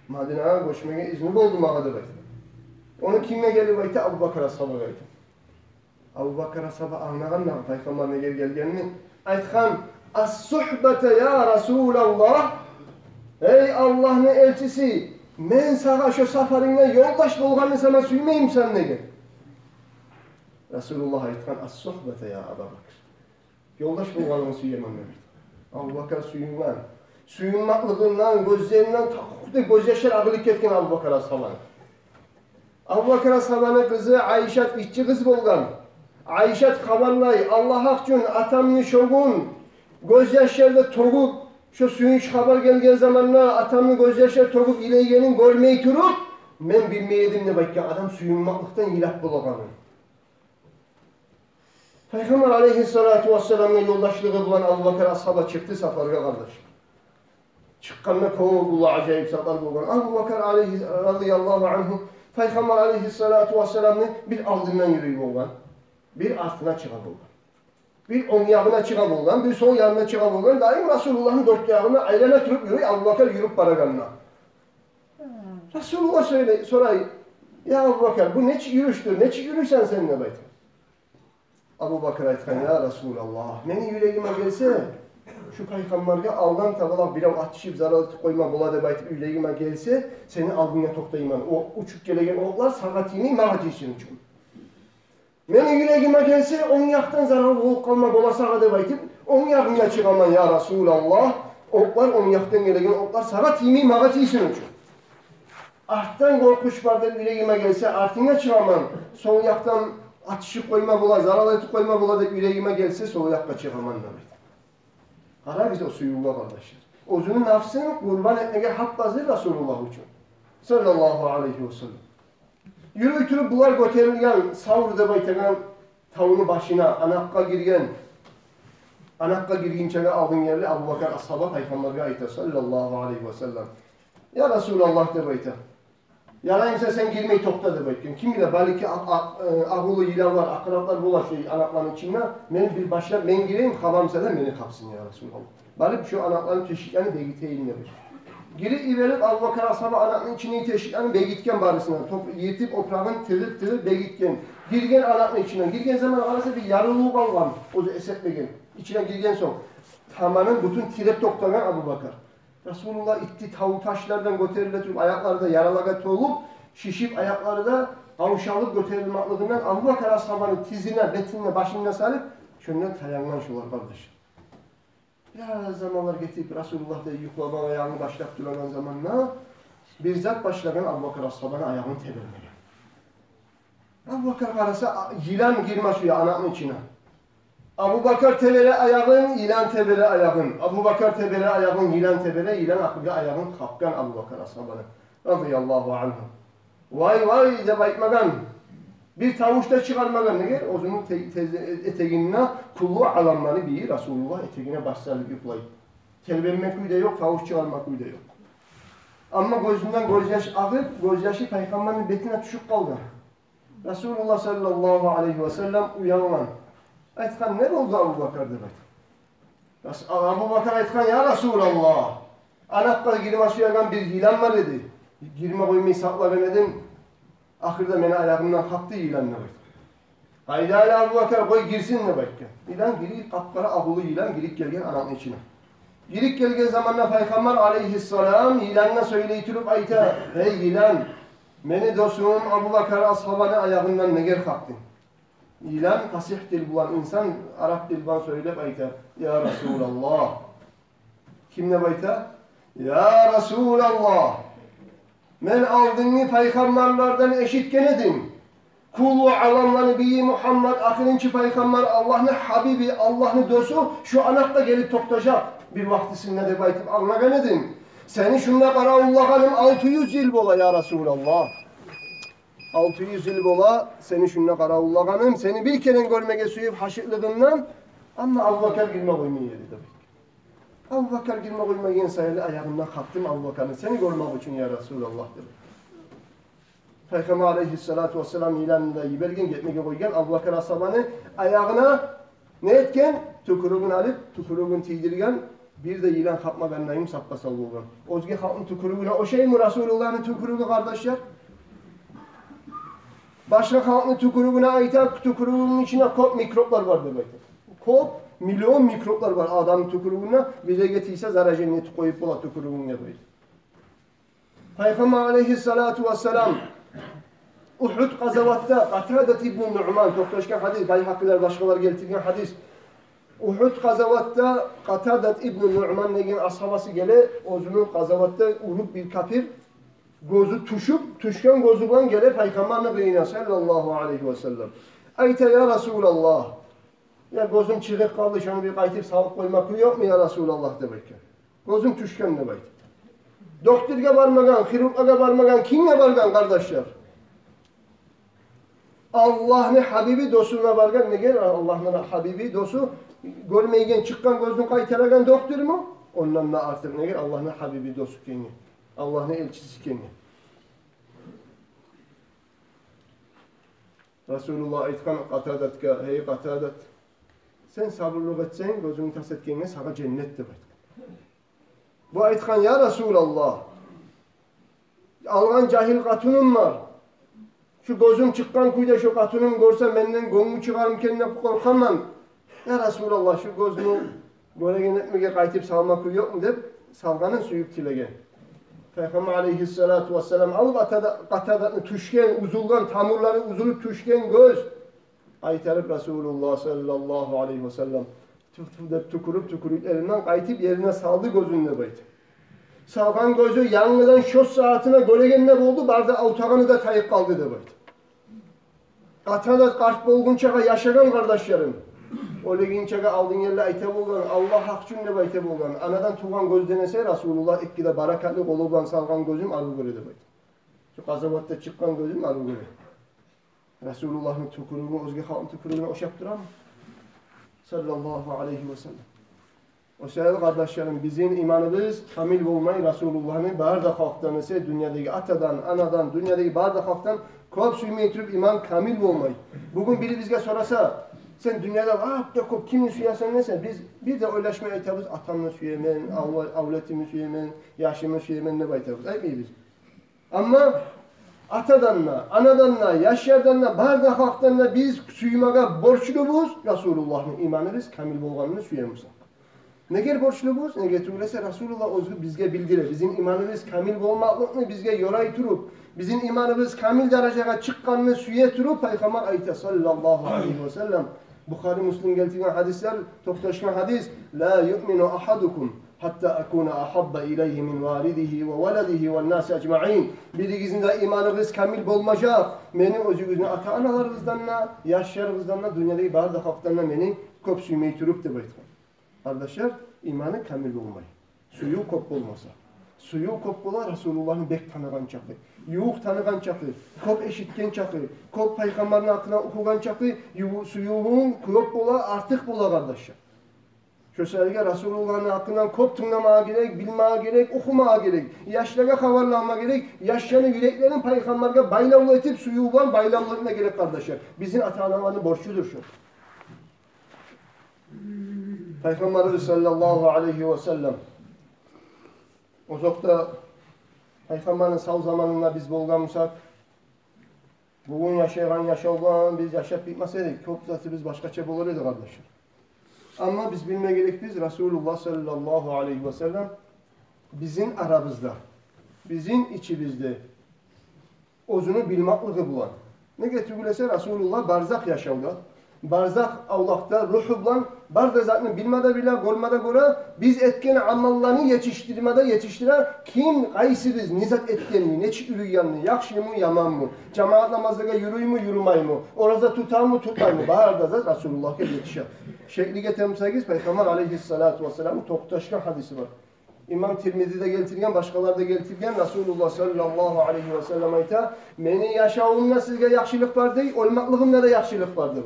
«Мадинагъа гёчмеге изну болду магъа», — деп айтгъан. Ону кимге гелип айта? Абу Бакр асгьабагъа айта. Абу Бакр асгьаба англагъан дагъы пайхаммар неге гелгенин, айтгъан: «Ас-сугьбата, я Расулаллагь, гьей Аллагьны элчиси, мен сагъа шо сапарынгда ёлдаш болгъанны сама сюймеймисен?» — деген. Расулуллагь айтгъан: «Ас-сугьбата, я Аба Бакр, ёлдаш болгъанынгны сюемен», — деген. Абу Бакр сююнген. Сююнмеклигинден гёзлеринден такъ деп гёзьяшлар агъылып гетген Абу Бакр асгьабаны. Абу Бакр асгьабаны къызы Айшат гиччи къыз болгъан. Айшат хабарлай: «Аллагь гьакъ учун, атамны шо гюн гёзьяшлар да тёгюп, шо сююнч хабар гелген заманда атамны гёзьяшлар тёгюп йылайгъанын гёрмей туруп, мен билмей эдим», — деп айтгъан, адам сююнмекликден йылап болагъанын. Пайхаммар алайгьиссалату вассаламны ёлдашлыгъы булан Абу Бакр асгьаба чыкъды сапаргъа, къардаш. Чыкъгъанда кёп уллу ажайып затлар болгъан. Абу Бакр алайгьи-, радияллагьу ангьу, пайхаммар алайгьиссалату вассаламны бир алдындан юрюй болгъан, бир артына чыгъа болгъан. Бир онг ягъына чыгъа болгъан, бир сол ягъына чыгъа болгъан, даим Расулуллагьны дёрт де ягъына айлана туруп юрюй Абубакар юрюп барагъанда. Расулуллагь сёйлей, сорай: «Я Абубакар, бу нечик юрюшдюр, нечик юрюйсен сен?» — деп айта. Абубакар айтгъан: «Я Расулаллагь, мени юрегиме гелсе, шу пайхаммаргъа алдан табалакъ бирев атышып, зарал этип къойма бола деп айтып юрегиме гелсе, сени алдынгда токътайман. О учуп гелеген окълар сагъа тиймей, магъа тийсин учун. Мени юрегиме гелсе, онг якъдан зарал болуп къалма бола сагъа деп айтып, онг ягъынга чыгъаман, я Расулаллагь. Окълар, онг якъдан гелеген окълар сагъа тиймей, магъа тийсин учун. Артдан къоркъуч бар деп юрегиме гелсе, артынга чыгъаман. Сол якъдан атышып къойма бола, зарал этип къойма бола деп юрегиме гелсе, сол якъгъа чыгъаман», — деп айта. Къарагъыз о сюювге, къардашлар. Оьзюню нафсын къурбан этмеге гьап-гьазир Расулуллагь учун, саллаллагьу алайгьи ва саллам. Юрюй туруп булар гётерилген Савр деп айтагъан тавну башына, анакъгъа гирген. Анакъгъа гиргинчеге алдын ерли Абубакар асгьаба пайхаммаргъа айта, саллаллагьу алайгьи ва саллам: «Я Расулаллагь, — деп айта, — яраймыса сен гирмей токъта, — деп айтгъан. — Ким биле, балики, а-, а-, э, агъулу йыланлар, акъраплар бола шу анакъланы ичинде. Мен бир башлап мен гирейим, хабамса да мени хапсын, я Расулаллагь. Барып шу анакъланы тешиклерин бегитейим», — деп. Гирип йиберип, Абубакар асгьаба анакъны ичини тешиклерин бегитген барысына, топ-, йыртып опурагъын, тыгъып-тыгъып бегитген. Гирген анакъны ичине. Гирген заман къараса, бир ярылыв къалгъан, оьзю эс этмеген. Ичине гирген сонг, таманын бютюн тиреп токътагъан Абубакар. Расулуллагь итти тав ташлардан гётериле туруп, аякълары да яралагъа толуп, шишип, аякълары да къавшалып гётерилмеклигинден, Абубакар асгьабаны тизине, бетине, башына салып, шонда таянгъан шолар, къардаш. Бираз заманлар гетип, Расулуллагь да юхламагъа, янгы башлап турагъан заманда, бир зат башлагъан Абубакар асгьабаны аягъын тебермеге. Абубакар къараса, а, йылан гирме сюе анакъны ичине. Абубакар тебере аягъын, йылан тебере аягъын. Абубакар тебере аягъын, йылан тебере, йылан ахыргъа аягъын хапгъан Абубакар асгьабаны, радияллагьу ангьу. «Вай, вай!» — деп айтмагъан. Бир тавуш да чыгъармагъан. Неге? Оьзюню те-, те-, этегинде куллу аламланы бийи Расулуллагь этегине баш салып юхлай. Тербенме кюй де ёкъ, тавуш чыгъарма кюй де ёкъ. Амма гёзюнден гёзьяш агъып, гёзьяшы пайхаммарны бетине тюшюп къалгъан. Расулуллагь саллаллагьу алайгьи ва саллам уянгъан. Айтгъан: «Не болду, Абубакар?» — деп айтгъан. Рас-, Абубакар айтгъан: «Я Расулаллагь, анакъгъа гирме сюеген бир йылан бар эди. Гирме къоймай сакълагъан эдим. Ахырда мени аягъымдан хапды йылан», — деп айтгъан. «Гьайда, Абубакар, къой гирсин», — деп айтгъан. Йылан гирип, къап-къара агъулу йылан гирип гелген анакъны ичине. Гирип гелген заманда пайхаммар алайгьиссалам йылангъа сёйлей туруп айта: «Гьей йылан, мени досум Абубакар асгьабаны аягъындан негер хапдынг?» Йылан фасигь тил булан, инсан арап тил булан сёйлеп айта: «Я Расулаллагь». Ким деп айта? «Я Расулаллагь, мен алдынгъы пайхаммарлардан эшитген эдим. Куллу аламланы бийи Мугьаммад, ахырынчы пайхаммар, Аллагьны гьабиби, Аллагьны досу шу анакъгъа гелип токътажакъ бир вакътисинде деп айтып англагъан эдим. Сени шунда къаравуллагъаным алты юз йыл бола, я Расулаллагь. Алты юз йыл бола сени шунда къаравуллагъаным, сени бир керен гёрмеге сююп гьашыкълыгъымдан, амма Абубакар гирме къоймай эди», — деп. «Абубакар гирме къоймайгъан саялы аягъындан хапдым Абубакарны, сени гёрмек учун, я Расулаллагь», — деп. Пайхаммар алайгьиссалату вассалам йыланны да йиберген, гетмеге къойгъан, Абубакар асгьабаны аягъына не этген? Тюкюрюгюн алып, тюкюрюгюн тийдирген, бир де йылан хапмагъандайын саппа-сав болгъан. Оьзге халкъны тюкюрюгюне ошаймы Расулуллагьны тюкюрюгю, къардашлар? Башгъа халкъны тюкюрюгюне айта, тюкюрюгюню ичинде кёп микроблар бар деп айта. Кёп, миллион микроблар бар адамны тюкюрюгюнде, бир ерге тийсе, заражение этип къоюп бола тюкюрюгюнге деп айта. Пайхаммар алайгьиссалату вассалам Угьуд къазаватда, Къатадат ибну Нуъман, токъташгъан гьадис, Байгьакъилер, башгъалар гелтирген гьадис. Угьуд къазаватда Къатадат ибну Нуъман деген асгьабасы геле, оьзюню къазаватда уруп бир капир, гёзю тюшюп, тюшген гёзю булан геле Пайхаммарны къырыйына, саллаллагьу алайгьи ва саллам. Айта: «Я Расулаллагь, я гёзюм чыгъып къалды, шону бир къайтып салып къойма кюй ёкъму, я Расулаллагь?» — деп айтгъан. «Гёзюм тюшген», — деп айта. Докторгъа бармагъан, хирурглагъа бармагъан, кимге баргъан, къардашлар? Аллагьны гьабиби досуна баргъан. Неге? Аллагьны гьабиби досу гёрмейген, чыкъгъан гёзню къайтарагъан докторму? Ондан да артыкъ, неге? Аллагьны гьабиби досу экенге, Аллагьны элчиси экенге. Расулуллагь айтгъан Къатадатгъа: «Гьей Къатадат, Сен сабурлукъ этсенг, гёзюнгню тас этгенге сагъа женнет», — деп айтгъан. Бу айтгъан: «Я Расулаллагь, алгъан жагьил къатыным бар. Шу гёзюм чыкъгъан кюйде шу къатыным гёрсе, менден гёнгю чыгъармы экен деп къоркъаман. Я Расулаллагь, шу гёзню гёреген этмеге къайтып салма кюй ёкъму?» — деп, салгъанын сююп тилеген. Пайхаммар алайгьиссалату вассалам алып Къатада-, Къатадатны тюшген, уьзюлген, тамурлары уьзюлюп тюшген гёз къайтарып Расулуллагь саллаллагьу алайгьи васаллам тюф-тюф деп тюкюрюп, тюкюрюклеринден къайтып ерине салды гёзюн деп айта. Салгъан гёзю янгыдан шо сагьатына гёреген де болду, бары да авуртагъаны да тайып къалды деп айта. Къатада къарт болгъунчагъа яшагъан, къардашларым. Оьлегинчеге алдын гелди, айта болгъан, Аллагь гьакъ учун деп айта болгъан. Анадан тувгъан гёзден эсе Расулуллагь эки де баракатлы къолу булан салгъан гёзюм арив гёре деп айта. Шу къазаватда чыкъгъан гёзюм арив гёре. Расулуллагьны тюкюрюгю оьзге халкъны тюкюрюгюне ошап турамы? Саллаллагьу алайгьи васаллам. О саялы, къардашларым, бизин иманыбыз камил болмай, Расулуллагьны бары да халкъдан эсе, дюньядагъы атадан, анадан, дюньядагъы бары да халкъдан кёп сюймей туруп, иман камил болмай. Бугюн бири бизге сораса: «Сен дюньяда лап да кёп кимни сюесен?» — десе, биз бир де ойлашмай айтабыз: «Атамны сюемен, авла-, авлетимни сюемен, яшымны сюемен», — деп айтабыз. Айтмайбыз. Амма атадан да, анадан да, яшлардан да, бары да халкъдан да биз сюймеге борчлубуз Расулуллагьны, иманыбыз камил болгъанын сюе бусакъ. Неге борчлубуз? Неге тюгюл эсе Расулуллагь оьзю бизге билдире. Бизин иманыбыз камил болмакълыкъны бизге ёрай туруп, бизин иманыбыз камил даражагъа чыкъгъанын сюе туруп, Пайхаммар айта, саллаллагьу алайгьи васаллам. Бухари, Муслим гелтирген гьадислер, токъташгъан гьадис: «Ла юъмину агьадукум гьатта акуна агьабба илайгьи мин валидигьи ва валадигьи ван наси ажмаин». Биригизни де иманыгъыз камил болмажакъ, мени оьзюгюзню ата-аналарыгъыздан да, яшларыгъыздан да, дюньядагъы бары да халкъдан да мени кёп сюймей туруп деп айтгъан. Къардашлар, иманы камил болмай, сююв кёп болмаса. Сююв кёп бола Расулуллагьны бек таныгъан чакъы, ювукъ таныгъан чакъы, кёп эшитген чакъы, кёп Пайхаммарны гьакъындан охугъан чакъы, юв-, сюювюнг кёп бола, артыкъ бола, къардашлар. Шо саялы Расулуллагьны гьакъындан кёп тынгламагъа герек, билмеге герек, охумагъа герек, яшлагъа хабарлама герек, яшланы юреклерин Пайхаммаргъа байлавлу этип, сююв булан байлавлу этме герек, къардашлар. Бизин ата-аналаны борчудур шо. Пайхаммарыбыз саллаллагьу алайгьи васаллам, озокъда, Пайхаммарны сав заманында биз болгъан бусакъ, бугюн яшайгъан яшав булан биз яшап битмес эдик, кёп затыбыз башгъача болар эди, къардашлар. Амма биз билме герекбиз, Расулуллагь саллаллагьу алайгьи васаллам бизин арабызда, бизин ичибизде оьзюню билмеклиги булан. Неге тюгюл эсе Расулуллагь барзах яшавда, барзах авлакъда ругьу булан бары да затны билме де биле, гёрме де гёре, биз этген амалланы етишдирме де етишдире, ким къайсыбыз не зат этгенни, нечик юрюйгенни, яхшымы, яманмы, жамаат намазлагъа юрюймю, юрюмейми, ораза тутамы, тутмаймы, бары да зат Расулуллагьгъа етише. Шеклик этемисегиз, Пайхаммар алайгьиссалату вассаламны токъташгъан гьадиси бар. Имам Тирмизи де гелтирген, башгъалар да гелтирген, Расулуллагь саллаллагьу алайгьи васаллам айта: «Мени яшавумда сизге яхшылыкъ бар, — дей, — оьлмеклигимде де яхшылыкъ бар», — деп.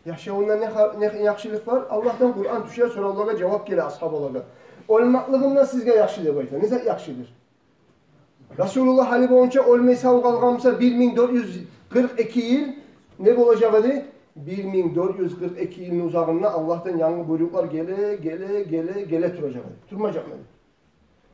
Яшавунда не ха-, не яхшылыкъ бар? Аллагьдан Къуран тюше, соравлагъа жавап геле асгьабалагъа. «Оьлмеклигимде сизге яхшы», — деп айта. Не зат яхшыдыр? Расулуллагь гьали болгъунча оьлмей сав къалгъан буса бир минг дёрт юз къыркъ эки йыл, не болажакъ эди? Бир минг дёрт юз къыркъ эки йылны узагъында Аллагьдан янгы буйрукълар геле, геле, геле, геле туражакъ эди. Турмажакъмы эди?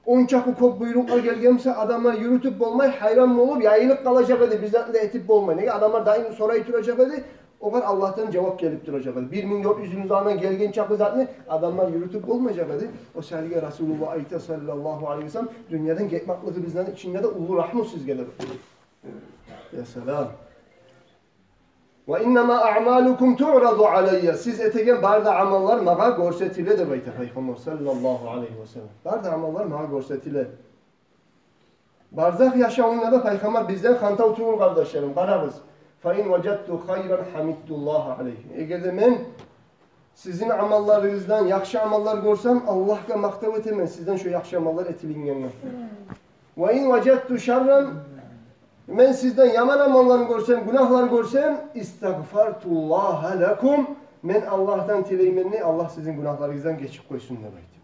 Ончакъы кёп буйрукълар гелген буса, адамлар юрютюп болмай, гьайран болуп, яйылып къалажакъ эди, бир затны да этип болмай. Неге? Адамлар даим сорай туражакъ эди, огъар Аллагьдан жавап гелип туражакъ эди. Бир минг дёрт юз йыл узагъына гелген чакъы затны адамлар юрютюп болмажакъ эди. О саялы Расулуллагь айта, саллаллагьу алайгьи васаллам: «Дюньядан гетмеклигибизни ичинде де уллу рагьму сизге», — деп. Я салам. «Ва иннама аъмалукум туъраду алайя». Сиз этеген бары да амаллар магъа гёрсетиле, деп айта Пайхаммар саллаллагьу алайгьи васаллам. Бары да амаллар магъа гёрсетиле. Барзах яшавунда да Пайхаммар бизден хантав тюгюл, къардашларым, къарагъыз. «Фа ин важадту хайран гьамидтуллагьа алайгьи». Эгер де мен сизин амалларыгъыздан яхшы амаллар гёрсем, Аллагьгъа макътав этемен сизден шо яхшы амаллар этилингенге. «Ва ин важадту шарран», мен сизден яман амаллар гёрсем, гюнагьлар гёрсем, «истагъфартуллагьа лакум», мен Аллагьдан тилеймен, Аллагь сизин гюнагьларыгъыздан гечип къойсун, деп айта.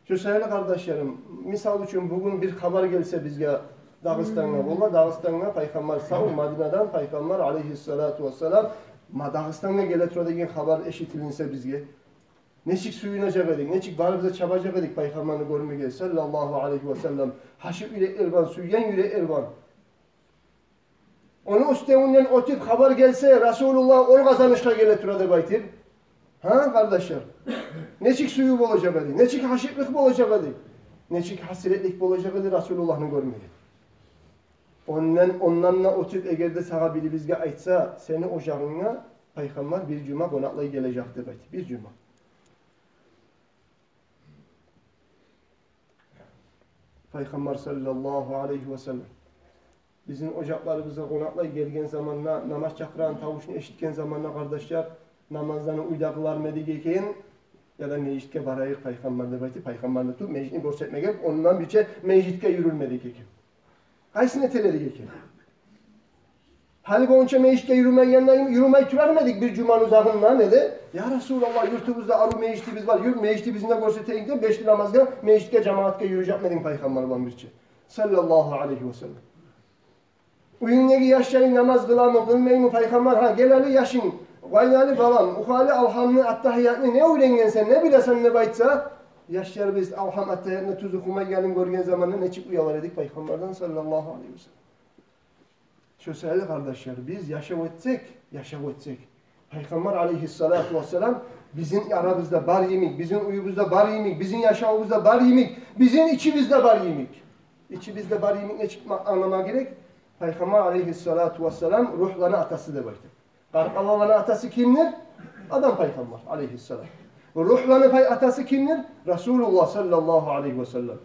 Шо саялы, къардашларым, мисал учун, бугюн бир хабар гелсе бизге Дагъыстангъа, валлагь, Дагъыстангъа, Пайхаммар сав, Мадинадан Пайхаммар алайгьиссалату вассалам Ма Дагъыстангъа геле тура деген хабар эшитилинсе бизге, нечик сююнежек эдик, нечик барыбыз да чабажакъ эдик Пайхаммарны гёрмеге, саллаллагьу алайгьи ва саллам. Гьашыкъ юреклер булан, сюйген юреклер булан. Ону уьстевюнден оьтюп хабар гелсе, Расулуллагь ол Къазанышгъа геле тура деп айтып. Гьа, къардашлар? Нечик сююв болажакъ эди, нечик гьашыкълыкъ болажакъ эди, нечик гьасиретлик болажакъ эди Расулуллагьны гёрмеге. Ондан, ондан да оьтюп, эгер де сагъа бирибизге айтса, сени ожагъынга Пайхаммар бир жума къонакълай гележек деп айтып, бир жума. Пайхаммар саллаллагьу алайгьи ва саллам бизин ожакъларыбызгъа къонакълай гелген заманда, намаз чакъырагъан тавушну эшитген заманда, къардашлар, намазланы уьйде къылармы эдик экен, яда межитге барайыкъ, Пайхаммар, деп айтып, Пайхаммарны тутуп межитни гёрсетмеге, ондан бирче межитге юрюрмю эдик экен? Къайсын этер эдик экен? Гьали болгъунча межитге юрюмей, янына юрюмей турармы эдик бир жуманы узагъында, неде? Я Расулаллагь, юртубузда арив межитибиз бар, юр, межитибизни де гёрсетейик деп, бешли намазгъа межитге, жамагъатгъа юрюжекмединг Пайхаммар булан бирче, саллаллагьу алайгьи ва саллам? Уьюнгдеги яшларынг намаз къыламы, къылмаймы, Пайхаммар, гьа, гел гьали, яшым, къайт гьали, балам, оху гьали Алгьамны, Аттагьиятны, не уьйренгенсен, не билесен деп айтса, яшларыбыз Алгьам, Аттагьиятны тюз охумайгъанын гёрген заманда нечик уялар эдик Пайхаммардан, саллаллагьу алайгьи ва саллам. Шо саялы, къардашлар, биз яшав этсек, яшав этсек, Пайхаммар алайгьиссалату вассалам бизин арабызда бар йимик, бизин уьюбюзде бар йимик, бизин яшавубузда бар йимик, бизин ичибизде бар йимик. Ичибизде бар йимик нечик ма-, англама герек? Пайхаммар алайгьиссалату вассалам ругьланы атасы деп айта. Къаркъараланы атасы кимдир? Адам Пайхаммар алайгьиссалам. Ругьланы пай-, атасы кимдир? Расулуллагь саллаллагьу алайгьи ва саллам.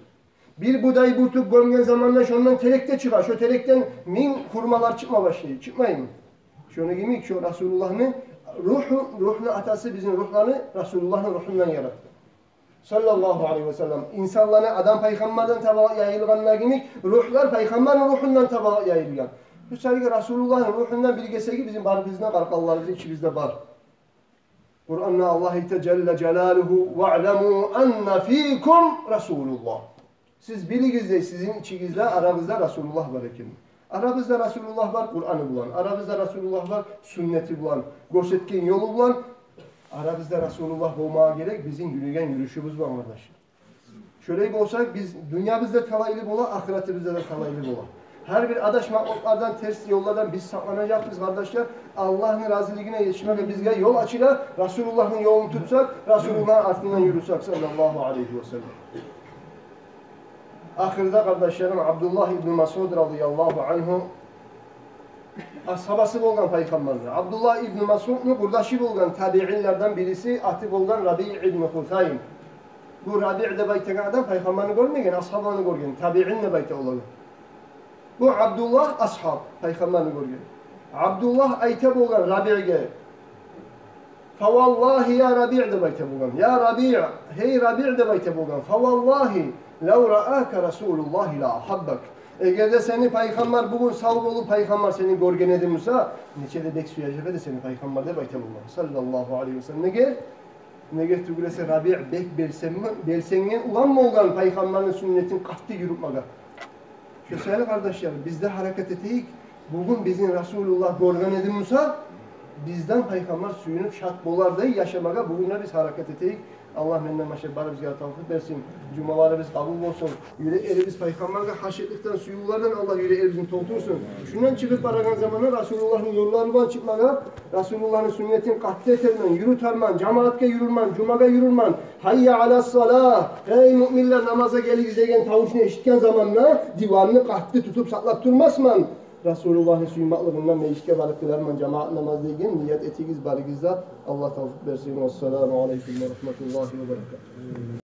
Бир будай бюртюп гёмген заманда шондан терек де чыгъа, шо терекден минг хурмалар чыкъма башлай, чыкъмаймы? Шону йимик, шо Расулуллагьны ругьу, ругьну атасы бизин ругьланы Расулуллагьны ругьундан яратгъан, саллаллагьу алайгьи ва саллам. Инсанланы Адам Пайхаммардан таба яйылгъаны йимик, ругьлар Пайхаммарны ругьундан таба яйылгъан. Шо саялы Расулуллагьны ругьундан бир гесеги бизин барыбызны къаркъараларыбызда, ичибизде бар. Къуранда Аллагь айта жалла жалалугьу: «Ваъламу анна фикум Расулуллагь». Сиз билигиз дей, сизин ичигизде, арагъызда Расулуллагь бар экен. Арабызда Расулуллагь бар Къураны булан, арабызда Расулуллагь бар сюннети булан, гёрсетген ёлу булан. Арабызда Расулуллагь болмагъа герек бизин юрюген юрюшюбюз булан, къардашлар. Шолай болса, биз, дюньябыз да талайлы бола, ахыратыбыз да талайлы бола. Гьар бир адашмакълыкълардан, терс ёллардан биз сакъланажакъбыз, къардашлар. Аллагьны разилигине етишмеге бизге ёл ачыла, Расулуллагьны ёлун тутсакъ, Расулуллагьны артындан юрюсек, саллаллагьу алайгьи ва саллам. Ахырда, къардашларым, Абдуллагь ибну Масъуд радияллагьу ангьу, асгьабасы болгъан Пайхаммарны. Абдуллагь ибну Масъудну къурдашы болгъан табиинлерден бириси, аты болгъан Рабиъ ибну Хусайм. Бу Рабиъ деп айтагъан адам Пайхаммарны гёрмеген, асгьабаны гёрген, табиин деп айта олагъа. Бу Абдуллагь асгьаб, Пайхаммарны гёрген. Абдуллагь айта болгъан Рабиъге: «Фаваллагьи, я Рабиъ», — деп айта болгъан. «Я Рабиъ, гьей Рабиъ», — деп айта болгъан. «Фаваллагьи, лав раака Расулуллагьи ла агьаббак». Эгер де сени Пайхаммар, бугюн сав болуп Пайхаммар сени гёрген эди буса, нече де бек сюежек эди сени Пайхаммар, деп айта болгъан, саллаллагьу алайгьи ва саллам. Неге? Неге тюгюл эсе Рабиъ бек белсенме-, белсенген улан болгъан Пайхаммарны сюннетин къатты юрютмеге. Шо саялы, къардашлар, биз де гьаракат этейик. Бугюн бизин Расулуллагь гёрген эди буса, бизден Пайхаммар сююнюп шат болардай яшамагъа бугюн де биз гьаракат этейик. Аллагь менден башлап барыбызгъа тавфикъ берсин. Жумаларыбыз къабул болсун. Юреклерибиз Пайхаммаргъа гьашыкълыкъдан, сюювлерден Аллагь юреклерибизни толтурсун. Шундан чыгъып барагъан заманда Расулуллагьны ёллары булан чыкъмагъа, Расулуллагьны сюннетин къатты этермен, юрютермен, жамагъатгъа юрюрмен, жумагъа юрюрмен. «Гьайя алас-салагь, гьей муъминлер, намазгъа гелигиз» деген тавушну эшитген заманда диванны къатты тутуп сакълап турмасман. Расулуллагьны сюймеклигимден межитге барып къыларман жамагъат намаз деген ният этигиз барыгъыз да. Аллагь тавфикъ берсин. Вассаламу алайкум ва рагьматуллагьи ва баракатугь.